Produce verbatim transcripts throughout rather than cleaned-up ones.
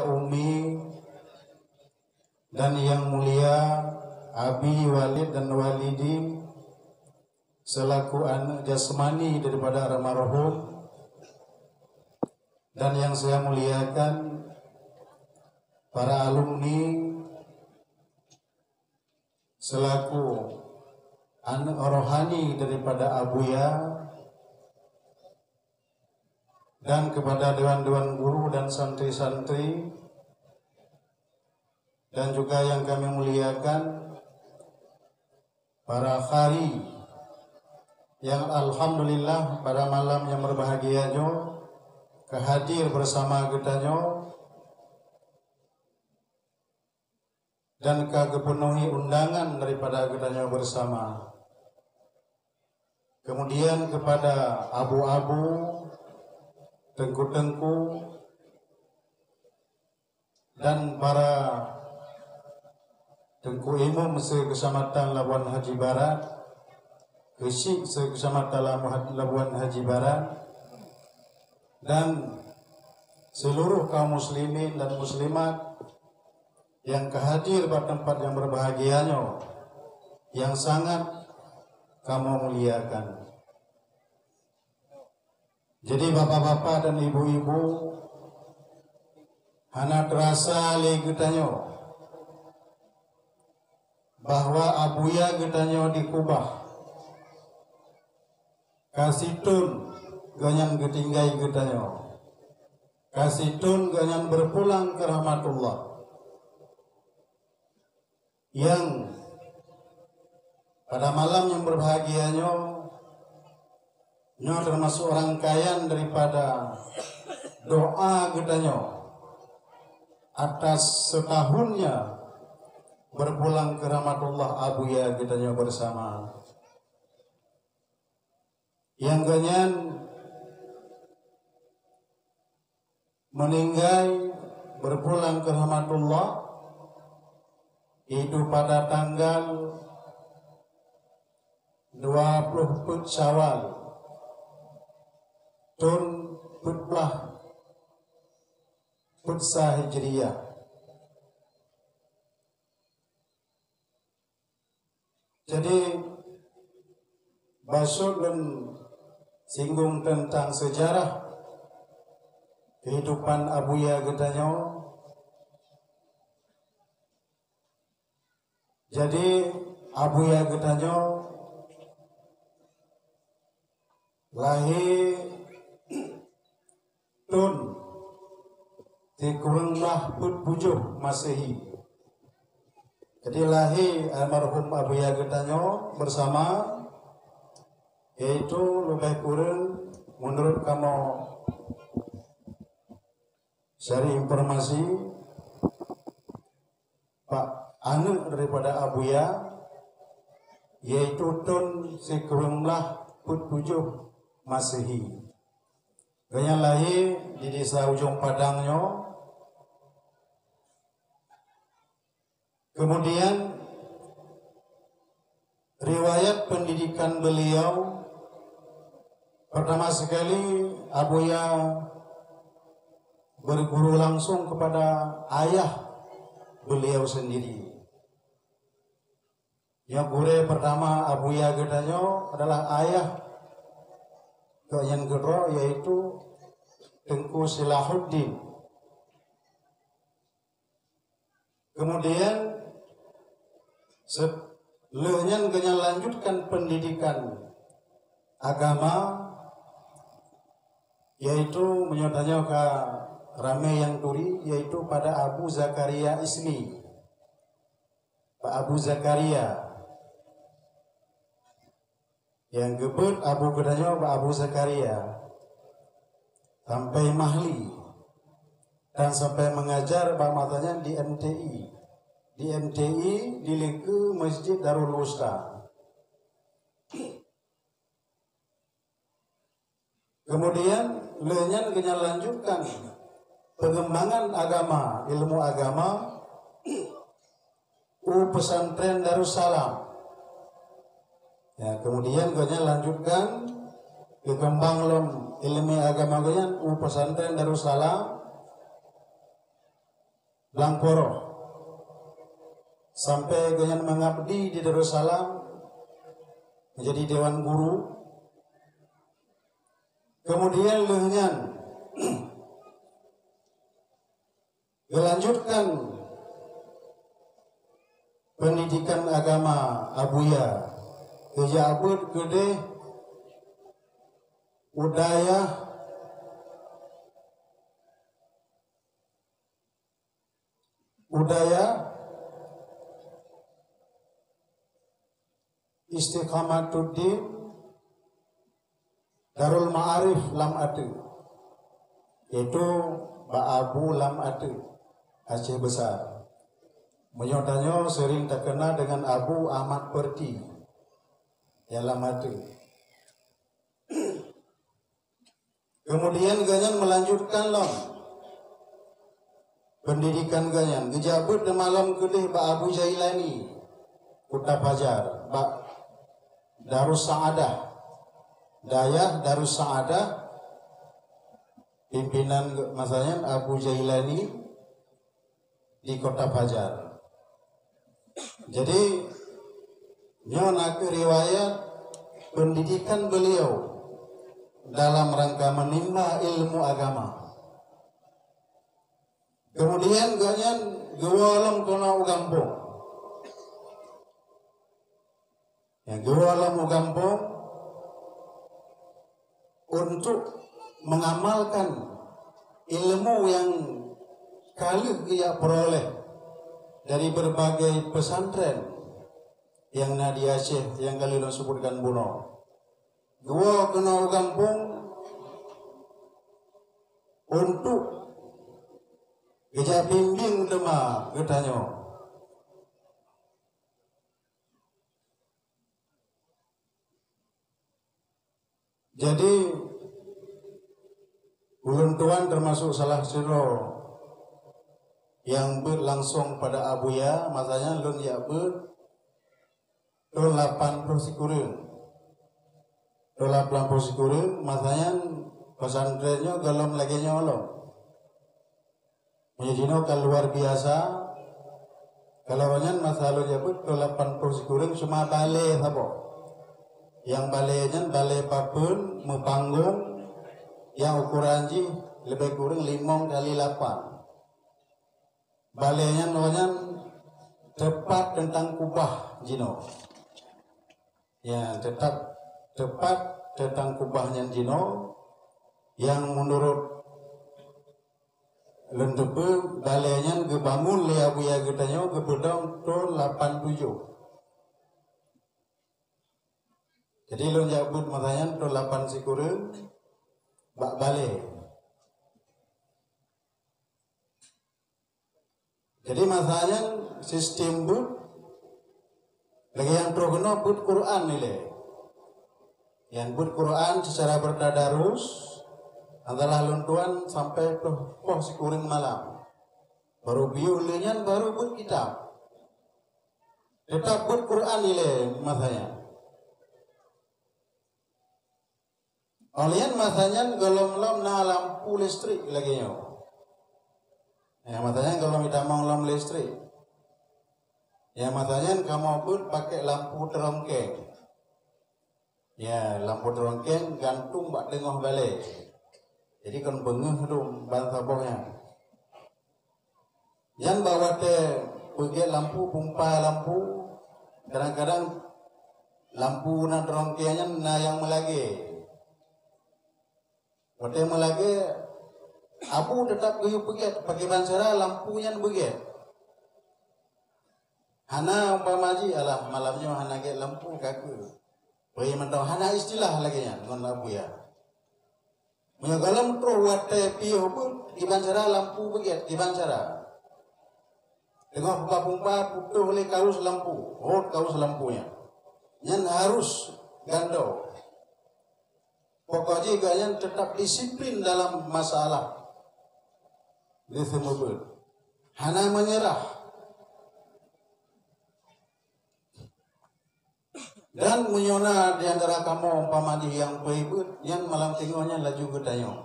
Umi, dan yang mulia Abi, Walid, dan Walidi selaku anak jasmani daripada almarhum, dan yang saya muliakan para alumni selaku anak rohani daripada Abuya, dan kepada dewan-dewan guru dan santri-santri, dan juga yang kami muliakan para qari yang alhamdulillah pada malam yang berbahagia nyoe ka hadir bersama geutanyoe dan ka geupenuhi undangan daripada geutanyoe bersama. Kemudian kepada abu-abu, teungku-teungku, dan para teungku imum se-Keucamatan Labuan Haji Barat, keuchik se-Keucamatan Labuan, Labuan Haji Barat, dan seluruh kaum muslimin dan muslimat yang ka hadir bak teumpat nyang berbahagia nyoe, nyang sangat kamoe muliakan. Jadi, bapak-bapak dan ibu-ibu, hana teurasa lé geutanyoe bahwa Abuya geutanyoe dikubah. Ka sithon gobnyan geutinggai geutanyoe. Ka sithon gobnyan beupulang keu rahmatullah. Nyang pada malam nyang berbahagia nyoe, nyoe teumasok rangkaian daripada doa geutanyoe atas setahunnya berpulang keu rahmatullah Abuya geutanyoe bersama. Nyang gobnyan meuninggai berpulang keu rahmatullah, yaitu pada tanggal dua ploh peuet Syawal, thon peuet blaih peuet sa Hijriah. Jadi, bacut lôn singgung teuntang seujarah keuhidupan Abuya geutanyoe. Jadi, Abuya geutanyoe lahé thon sikureueng blaih peuet tujoh Masehi. Jadi, lahé almarhum Abuya geutanyoe bersama, yaitu leubeh kureueng, menurut kamoe cari informasi, bak aneuk daripada Abuya, yaitu thon sikureueng blaih peuet tujoh Masehi. Gobnyan lahé di Desa Ujong Padang nyoe. Kemudian, riwayat pendidikan beliau, pertama sekali, Abuya berguru langsung kepada ayah beliau sendiri. Nyang gurée pertama Abuya geutanyoe adalah ayah gobnyan keudroe, yaitu Teungku Silahuddin. Kemudian, se-, lheueh nyan gobnyan lanjutkan pendidikan agama, yaitu meunyoe tanyoe ka ramé nyang turi, yaitu pada Abu Zakaria Ismi. Bak Abu Zakaria. Nyang geubeuet Abu geutanyoe bak Abu Zakaria sampai mahli dan sampai mengajar bak masa nyan di M T I. Di M T I, di likeu Masjid Darul Wusta. Kemudian, lheueh nyan gobnyan lanjutkan pengembangan agama, ilmu agama, u pesantren Darussalam. Ya, kemudian gobnyan lanjutkan geukembang lom ilmu agama gobnyan u pesantren Darussalam. Blang Poroh. Sampai gobnyan mengabdi di Darussalam, menjadi dewan guru. Kemudian lheueh nyan, geulanjutkan pendidikan agama Abuya, geujak beuet keudeh u dayah, u dayah Istiqamatuddin Darul Ma'arif Lam Ateuk, yaitu Bak Abu Lam Ateuk, Aceh Besar. Meunyoe tanyoe sering takena dengan Abu Ahmad Perti, ya, Lam Ateuk. Kemudian gobnyan melanjutkan lom pendidikan gobnyan, geujak beuet teuma lom keudeh bak Abu Jailani, Kuta Pajar, bak Darus Saadah, dayah Darus Saadah, pimpinan masa nyan Abu Jailani di Kota Pajar. Jadi, nyoe nakeuh riwayat pendidikan beliau dalam rangka menimba ilmu agama. Kemudian gobnyan geuwoe lom keunoe u gampông. Nyang geuwoe lom u gampông untuk mengamalkan ilmu nyang ka lheueh geujak peureulèh dari berbagai pesantren nyang na di Aceh nyang ka lheueh lôn seubutkan bunoe. Geuwoe keunoe u gampông untuk geujak bimbing teuma geutanyoe. Jadi, ulôn tuan termasuk salah sidroe nyang beuet langsong pada Abuya, masa nyan lôn jak beuet thôn lapan ploh sikureueng. Thôn lapan ploh sikureueng, masa nyan pesantren nyoe gohlom lagèe nyoe lom. Meunyoe jinoe ka luar biasa, kalau nyan masa lôn jak beuet thôn lapan ploh sikureueng cuma balè saboh. Nyang balè nyan balè papeuen meupanggong nyang ukuran jih leubeh kureueng limong kali lapan. Balè nyan, nyan teupat teuntang kubah jinoe. Ya, teutab, teupat teuntang kubah nyan jinoe, nyang meunurot lôn teupeue, balè nyan geubangon lé Abuya geutanyoe geupeudong thôn lapan tujoh. Jadi lôn jak beuet masa nyan thôn lapan sikureueng bak balè. Jadi masa nyan sistem beuet lagèe nyang troh keunoe beuet Quran ilèe. Nyang beuet Quran secara bertadarus antara lôn tuan sampai ploh poh sikureueng malam. Baru piôh lheueh nyan baru beuet kitab. Teutap beuet Quran ilèe masa nyan. Óh lheueh nyan masa nyan gohlom lom na lampu listrik lagèe nyoe. Ya, masa nyan gohlom itamong lom listrik. Ya, masa nyan kamoe beuet pakai lampu teurongkeng. Ya, lampu teurongkeng gantung bak teungoh balè. Jadi kon beungeuh dum ban saboh nyan. Nyan bak watèe peugèt lampu, pumpa lampu, kadang-kadang lampu na teurongkeng nyan na nyang meulagèe. Watèe meulagèe, Abu teutap geuyue peugèt, pakriban cara lampu nyan beugèt. Hana umpama jih, "Alah, malam nyoe hana gèt lampu, ka keuh." Peue mantong hana istilah lagèe nyan ngon Abuya. Meunyoe gohlom troh watèe piôh beuet, kiban cara lampu beugèt, kiban cara. Teungoh pumpa-pumpa putôh lé kaus lampu, rhot kaus lampu nyan. Nyan harus gantoe. Pokok jih gobnyan teutap disiplin dalam masalah geuseumeubeuet. Hana meunyeurah. Dan meunyoe na di antara kamoe umpama jih nyang peue beuet, nyan malam teungoh nyan laju geutanyong,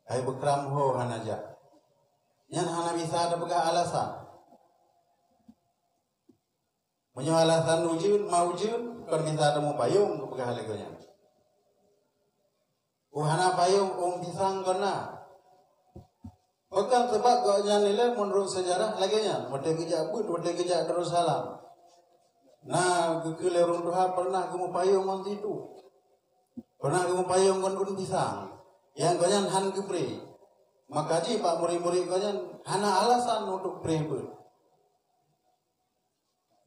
"Hai beukram ho hana jak?" Nyan hana bisa tapeugah alasan. Meunyoe alasan ujeuen, ma ujeuen, kon bisa tamupayong, geupeugah lé gobnyan. Oh, hana payong, ôn pisang kon na. Pakon? Sabab gobnyan ilée meunurot seujarah lagée nyan, watée geujak beuet, watée geujak Darussalam. Na geukheun lé ureuëng tuha pernah geumupayong ngon situ. Pernah geumupayong ngon ôn pisang. Nyang gobnyan han geubri. Maka jih bak murit-murit gobnyan hana alasan untuk preh beuet.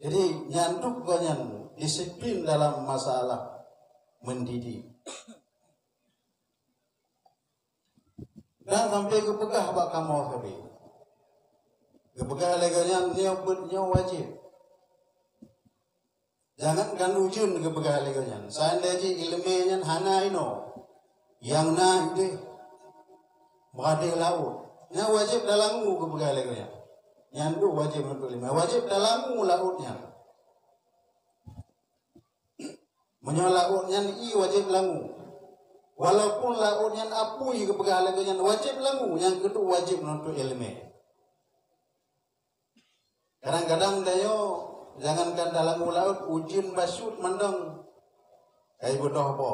Jadi, nyan dum gobnyan disiplin dalam masalah mendidik. Dan sampai geupeugah bak kamoe sabe. Geupeugah lé gobnyan, nyoe beuet nyoe wajéb. Jangankan ujeuen, geupeugah lé gobnyan, seandai jih iéleumé nyan hana inoe, nyang na udeh, meudeh laôt, nyan wajéb talangue, geupeugah lé gobnyan. Nyan dum wajéb untuk iéleumé, wajéb talangue laôt nyan. Meunyoe laôt nyan ié, wajéb langue. Walaupun laôt nyan apui, geupeugah lé gobnyan, wajéb langue, nyang keudua wajéb meununtot iéleumé. Kadang-kadang tanyoe jangankan talangue laôt, ujeuen bacut mantong ka ibeudôh po.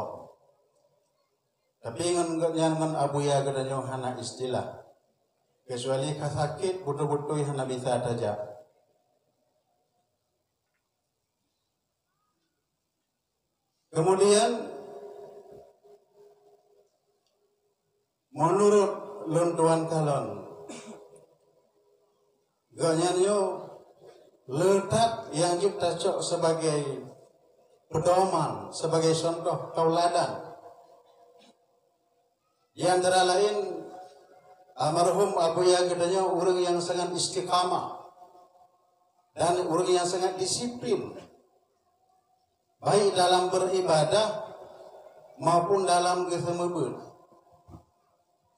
Tapi ngon gobnyan, ngon Abuya geutanyoe hana istilah, keucuali ka sakét beutôi-beutôi hana bisa tajak. Kemudian, meunurot lôn tuan kalon, gobnyan nyoe le that nyang jeuet tacok sebagai peudoman, sebagai contoh tauladan. Di antara laén, almarhum Abuya geutanyoe ureuëng nyang sangat istiqamah dan ureuëng nyang sangat disiplin, baik dalam beribadah maupun dalam geuseumeubeuet.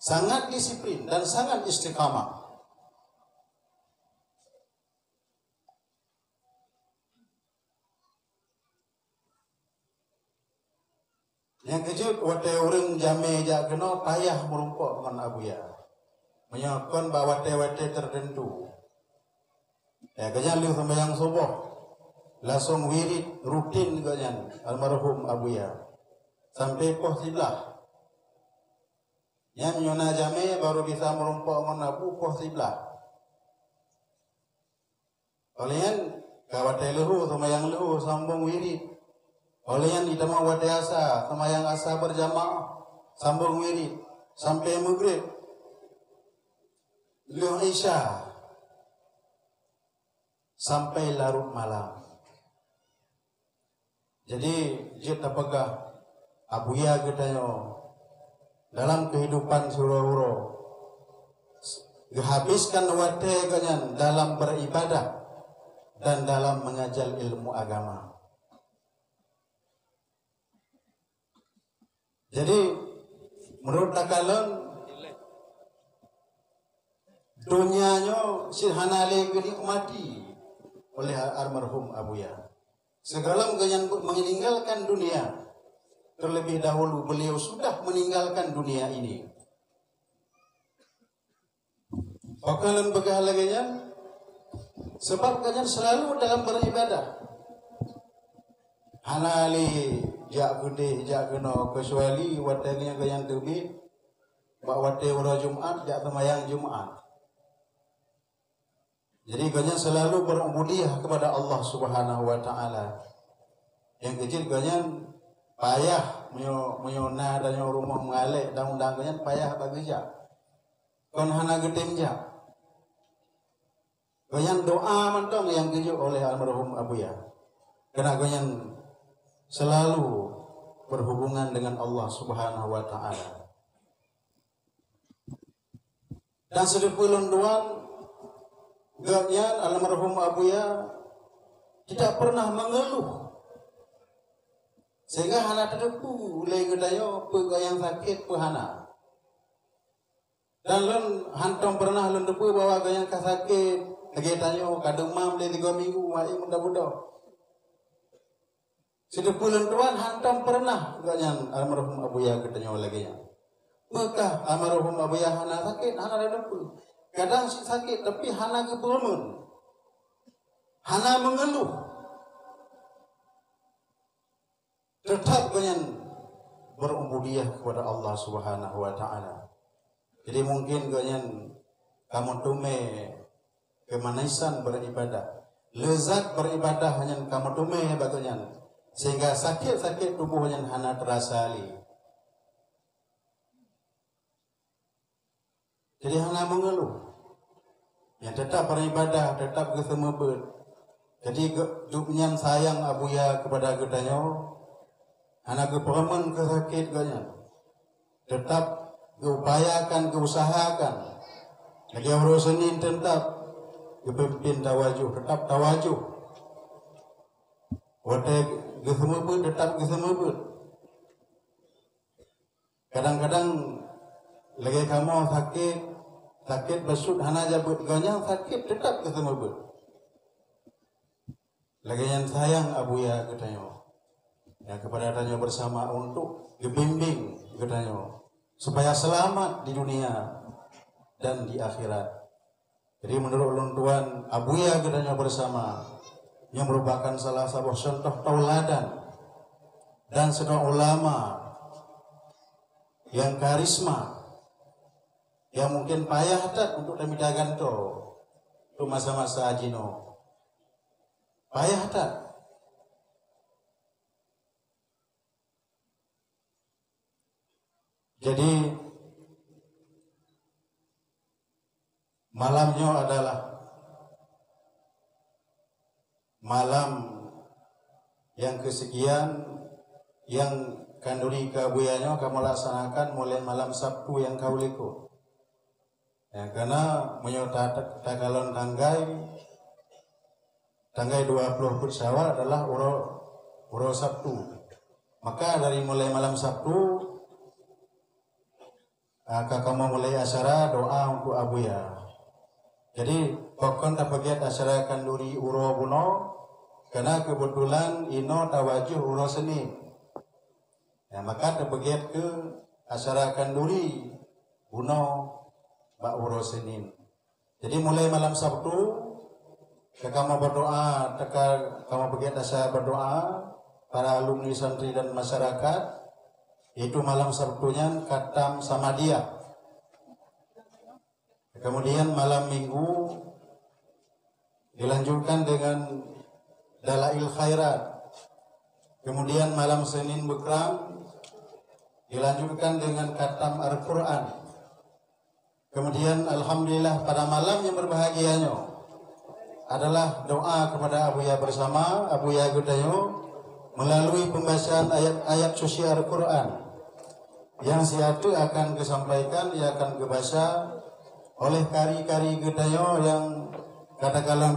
Sangat disiplin dan sangat istiqamah. Nyang keujeuet, watée ureuëng jamé jak keunoe, payah meurumpok ngon Abuya. Meunyoe kon bak watée-watée teuteuntu, ya, gobnyan lheueh seumayang suboh, langsong wirid rutin gobnyan, almarhum Abuya, sampai poh siblaih. Nyan meunyoe na jamé, barô bisa meurumpok ngon Abu poh siblaih. Óh lheueh nyan, ka watée leuhô, seumayang leuhô, sambong wirid. Óh lheueh nyan jitamong watée asa, seumayang asa beurjamaah, sambong wirid, sampai meugreb. Lheueh isya, sampai larot malam. Jadi, jeuet tapeugah, Abuya geutanyoe dalam keuhidupan siuroe-uroe geuhabiskan watée gobnyan dalam beuribadah dan dalam meungajar ilmu agama. Jadi, meunurot takalon, donya nyoe cit hana lé geunikmati oleh almarhum Abuya. Sigohlom gobnyan meninggalkan dunia, terlebih dahulu beliau sudah meninggalkan dunia ini. Pakon lôn peugah lagée nyan? Sabab gobnyan selalu dalam beribadah. Hana lé jak keudeh, jak keunoe, keucuali watée nyan gobnyan teubiet, bak watée uroe Jumat, jak seumayang Jumat. Jadi, gobnyan selalu berubudiyah kepada Allah Subhanahu wa Ta'ala. Nyang keujeuet gobnyan payah, meunyoe, meunyoe na tanyoe rumoh meungalek dan undang gobnyan, payah bak geujak. Kon hana geutem jak. Gobnyan doa mantong nyang geujok oleh almarhum Abuya. Karena gobnyan selalu berhubungan dengan Allah Subhanahu wa Ta'ala. Dan seudeupeue lôn tuan, gobnyan almarhum Abuya tidak pernah mengeluh, sehingga hana tateupeue lé geutanyoe peue nyang sakét, peue hana. Dan lôn hántom peureunah lôn teupeue bahwa gobnyan ka sakét, lagée tanyoe ka deumam lé tiga minggu, wahai muda-muda. Siteupeu lôn tuan hántom peureunah gobnyan almarhum Abuya geutanyoe lagée nyan. Peukah almarhum Abuya hana sakét? Hana lôn teupeue. Kadang cit sakét, tapi hana geupeureumeun. Hana meungeuluh. Teutap gobnyan berubudiyah kepada Allah Subhanahu wa Ta'ala. Jadi, mungkin gobnyan ka meuteumé keumanisan beribadah. Leuzat beribadah nyan ka meuteumé bak gobnyan, sehingga sakét-sakét tuboh nyan hana teurasa lé. Jadi, hana meungeuluh. Nyang teutap beribadah, teutap geuseumeubeuet. Jadi, geu-, gobnyan sayang Abuya kepada geutanyoe, hana geupeureumeun keu sakét gobnyan. Teutap geuupayakan, geuusahakan. Lagèe uroe Senin teutap geupimpin tawajuh, teutap tawajuh. Watèe geuseumeubeuet, teutap geuseumeubeuet. Kadang-kadang lagèe kamoe sakét, sakét bacut hana jabeuet, gobnyan sakét teutap geuseumeubeuet. Lagèe nyan sayang Abuya geutanyoe, nyang kepada tanyoe bersama untuk geubimbing geutanyoe supaya selamat di dunia dan di akhirat. Jadi, menurut ulôn tuan, Abuya geutanyoe bersama, nyoe merupakan salah saboh contoh tauladan dan sidroe ulama nyang karisma, nyang mungkin payah that untuk tamita gantoe untuk masa-masa jinoe. Payah that. Jadi, malam nyoe adalah malam nyang keusekian nyang khanduri keu Abuya nyoe kamoe laksanakan mulai malam Sabtu nyang ka u likot. Ya, karena meunyoe ta-, ta-, takalon tanggai, tanggai dua ploh peuet Syawal adalah uroe, uroe Sabtu. Maka dari mulai malam Sabtu, ah, ka kamoe mulai acara doa untuk Abuya. Jadi, pakon tapeugèt acara khanduri uroe bunoe, karena kebetulan inoe tawajuh uroe Senin. Ya, maka tapeugèt keu acara khanduri bunoe bak uroe Senin. Jadi, mulai malam Sabtu, ka kamoe berdoa, teuka kamoe peugèt acara berdoa, para alumni santri dan masyarakat, yaitu malam Sabtu nyan khatam Samadiyah. Kemudian malam Minggu dilanjutkan dengan Dalail Khairat. Kemudian malam Senin Beukrang dilanjutkan dengan khatam Al-Quran. Kemudian, alhamdulillah, pada malam yang berbahagia nyoe adalah doa kepada Abuya bersama, Abuya geutanyoe, melalui pembacaan ayat-ayat suci Al-Quran yang siatu akan geusampaikan, yang akan geubaca oleh kari-kari geutanyoe yang katakanlah